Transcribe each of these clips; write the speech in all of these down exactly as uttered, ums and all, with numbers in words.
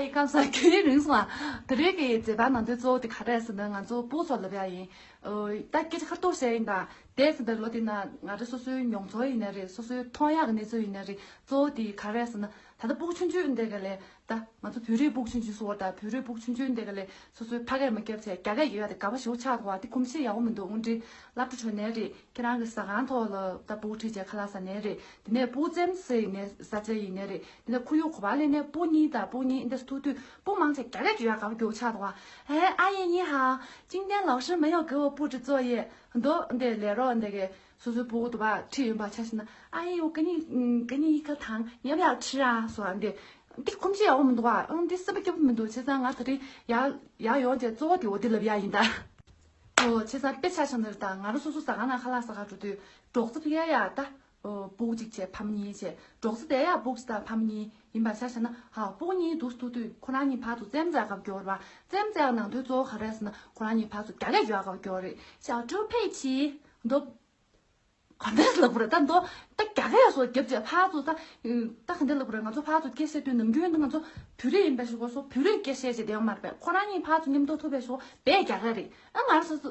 ཡི་སྐམ་ས་ཁྱོད་ཡིན་རིང་སོང་ཨ། དེ་རིང་གི་མཛད་པ་ནང་དོན་གཙོ་བོ་དེ་ག་རེ་ཟེར་ན་ང་ཚོ་སྤུ་གུ་ཚོ་ལབ་ཡ་ཡིན། ད་སྐད་ཆ་ཁ་ཐུག་བཤད་ཡིན་ད། དེ་ཟེར་ད་ལོ་དེ་ན་ང་རེ་སོ་སོའི་མྱོང་ཚོར་ཡིན་ན་རེད། སོ་སོའི་མཐོང་ཡག་གི་གནས་ཚུལ་ཡིན་ན་རེད། གཙོ་བོ་དེ་ག་རེ་ཟེར་ན་ད་ལྟ་སྤུ་གུ་ཆུང་ཆུང་འདི་ག་ལས་ད་ང་ཚོ་བོད་རིགས་སྤུ་གུ་ཆུང་ཆུང་སོ་ད་བོད་རིགས་སྤུ་གུ་ཆུང་ཆུང་འདི་ག་ལས་སོ་སོའི་ཕ་སྐད་མ་བརྒྱབ་བྱས་རྒྱ་སྐད་རྒྱབ་ཡ་དེ་དགའ་པོ་ཞེ་པོ་ཆགས་འདུག་བ། དེ་གོམས་གཤིས་ཡག་པོ་མི་འདུག་འོན་ཏེ་སློབ་གྲྭ་གྲོལ་ནའི་རེད། ཁྱེད་རང་གི་ཟ་ཁང་ཐོག་ལ་ད་སྤུ་གུ་ཁྲིད་བྱས་ཁ་ལག་ཟ་ནའི་རེད། དེ་ནས་སྤུ་གུ་རྩེད་མོ་རྩེ་ནས་ཟ་བྱས་ཡིན་ནའི་རེད། དེ་ནས་ཁོར་ཡུག་ག་པ་སླེབས་ནའི་སྤུ་གུ་གཉིས་དང་སྤུ་གུ་གཉིས་འདི་ཐུག་དུས་སྤུ་གུ་མང་ཆེ་རྒྱ་སྐད་རྒྱབ་ཡ་དགའ་པོ་ཞེ་པོ་ཆགས་འདུག་བ། ཨེ་ཨ་ཡེ་ཉི་ཧ། 今天老师没有给我布置作业། འདོ་འདི་ལས་རོགས་འདི་གི་སོ་སོའི་སྤུ་གུ་དུ་བ་ཁྲིད་ཡོང་པ་ཆ་བཞག་ན་ཨ་ཡེ་我给你嗯给你一颗糖，你要不要吃啊？ སོ་འདི་འདི་གོམས་གཤིས་ཡག་པོ་མི་འདུག་བ། ཨང་འདི་སེམས་པ་སྐྱིད་པོ་མི་འདུག་བྱས་ཙང་ང་ད་རེས་ཡར་ཡར་ཡོང་བྱས་གཙོ་བོ་དེ་འོ་འདི་ལབ་ཡ་ཡིན་ད། ཨོ་བྱས་ཙང་དཔེ་ཆ་བཞག་ན་རེད་ད། ང་རང་སོ་སོ་ཟ་ཁང་ནང་ཁ་ལག་ཟ་ག་འགྲོ་དུས་སྒྲོག་ཙེ་ཕ་གི་ཡ་ད། ཨོ་སྤུ་གུ་གཅིག་བྱས་ཕ་མ་གཉིས་བྱས་སྒྲོག་ཙེ་དེ་ཡ་སྤུ་གུ་གཅིག་དང་ཕ་མ་གཉིས་ཡིན་པ་ཆ་བཞག་ན་ཧ་སྤུ་གུ་གཉིས་འདུག་འདུག་དུས་ཁོ་རང་གཉིས་ཕར་ཚུར་རྩེད་མོ་རྩེ་ག་འགྱོ་རེད་བ། རྩེད་མོ་རྩེ་ཡ་ནང་དོན་གཙོ་བོ་ག་རེ་ཟེར་ན་ཁོ་རང་གཉིས་ཕར་ཚུར་རྒྱ་སྐད་རྒྱག་ག་འགྱོ་རེད། 小猪佩奇། འདོ། ག་འདྲས་ལབ་དགོས་རེད་ད། མདོ་ད་རྒྱ་སྐད་སོགས་རྒྱབ་བྱས་ཕར་ཚུར་ད། ད་ག་འདྲས་ལབ་དགོས་རེད། ང་ཚོ་ཕར་ཚུར་སྐད་བཤད་དུས་ནམ་རྒྱུན་ད་ང་ཚོ་བོད་རིགས་ཡིན་པའི་ཞོར་སོ་བོད་རིགས་སྐད་བཤད་བྱས་བསྡད་ཡོད་མ་རེད་པས། ཁོ་རང་གཉིས་ཕར་ཚུར་མཉམ་དུ་ཐུག་པའི་ཞོར་བས་རྒྱ་སྐད་རེད། ཨ་ང་རང་སོ་སོ་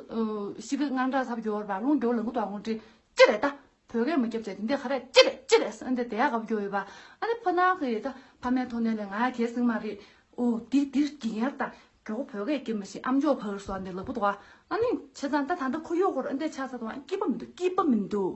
ཤི་གི་དངངས་སྐྲག་ཚ་པོ་ཡོད་རེད་པ། རླུང་རྒྱུག་ལངས་གི་འདུག་ཨ། དངོས་འབྲེལ་ཅི་རེད་ད། བོད་སྐད་མ་རྒྱབ་བྱས་དེ་འདྲས་ག་རེ་ཅི་རེད་ཅི་རེད་ཟེར་འདི་དེ་ཡག་ག་བརྒྱབ་ཡོད་པ། ཨ་ནི་ཕ་ནང་གི་ད་ཕ་མའི་ཐོག་ནས་ལས་ང་ཡ་གལ་སྲིད་མ་རེད། ཨོ་འདི་འདིར་གྱི་ཡར་ད་མགྱོགས་བོད་སྐད་རྒྱབ་མ་ཤེས་ཨམ་ཅོག་ཕར་སོང་འདི་ལབ་པོ་འདུག་ཨ། ཨ་ནི་བྱས་ཙང་ད་ད་ལྟ་ཁོར་ཡུག་སྐོར་འདི་ཆགས་ཚར་འདུག་ཨ། སྐྱིད་པ་མི་འདུག་སྐྱིད་པ་མི་འདུག་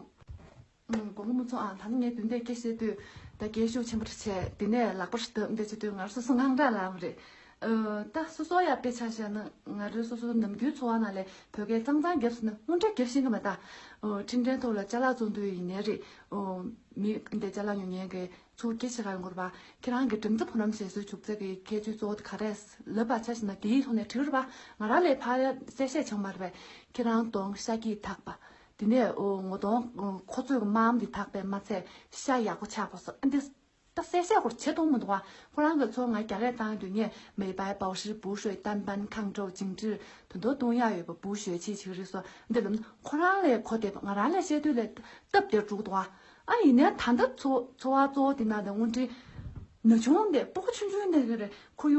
ཨུམ། དགོངས་པ་མ་ཚོམ་ཨ། ད་ནི་ངས་དུས་འདས་སྐད་བཤད་དུས་ད་སྐད་ཤུགས་ཆེན་པོ་བྱས་དེ་ནས་ལག་པ་ཧྲི་ཏབ་འདི་བྱེད་དུས་ང་རང་སོ་སོ་དངངས་སྐྲག་ལངས་པ་རེད། ཨ་ད་སོ་སོ་ཡ་དཔེ་ཆ་བཞག་ན་ང་རང་སོ་སོ་ནམ་རྒྱུན་འཚོ་བ་ནང་ལས་བོད་སྐད་གཙང་གཙང་རྒྱབ་ཟེར་ན་དངོས་འབྲེལ་རྒྱབ་ཤེས་ཀྱི་མེད་ད། ཨོ་འཕྲིན་ཕྲན་ཐོག་ལ་ཅ་ལག་བཙོང་དུས་ཡིན་ནའི་རེད། ཨོ་མི་འདི་ཅ་ལག་ཉོ་མཁན་གྱི་ཚུར་སྐད་ཆ་ག་ཡོང་གི་རེད་པ། ཁྱེད་རང་གི་འགྲེམས་རྩ་བུ་རམ་ཞེས་སོའི་བྱུག་རྫས་ཀྱི་ཁྱད་ཆོས་གཙོ་བོ་དེ་ག་རེ་ལབ་པ་ཆ་བཞག་ན་དེའི་ཐོག་ནས་འགྲིག་རེད་པ། ང་རང་ལས་ཕར་གསལ་བཤད་བྱུང་མ་རེད་པས། ཁྱེད་རང་གདོང་ཤ་སྐྱིད་དག་པ། དེ་ནས་ཨོ་ངོ་གདོང་ཁོ་ཚོས་དམའ་འམ་དེ་དག་པས་མ་ཚད་ཤ་ཡག་པོ་ཆགས་པ་སོགས་ཨ་འདི། ད་གསལ་བཤད་སྐོར་བྱེད་གཏོང་མི་འདུག་ཨ། ཁོ་རང་གི་ཚོ་ང་རྒྱ་སྐད་བཏང་དུས་ངས་美白保湿补水淡斑抗皱紧致དོན་དུ་བཏུང་ཡ་ཡོད་པ་补血气བྱེད་རིགས་སོགས་འདི་ལམ་ཁོ་རང་ལས་གོ་བདེ་བ་ང་རང་ལས་བཤད་དུས་ལས་སྟབས་བདེ་འགྲོ་གི་འདུག་ཨ། ཨ་ཡིན་ནའི་ད་ལྟ་འཚོ་འཚོ་བ་གཙོ་བོ་དེ་ན་དེ་སྔོན་འདྲི་ན་ཆུང་དེ་སྤུ་གུ་ཆུང་ཆུང་དེ་གི་རེད། ཁོར་ཡུག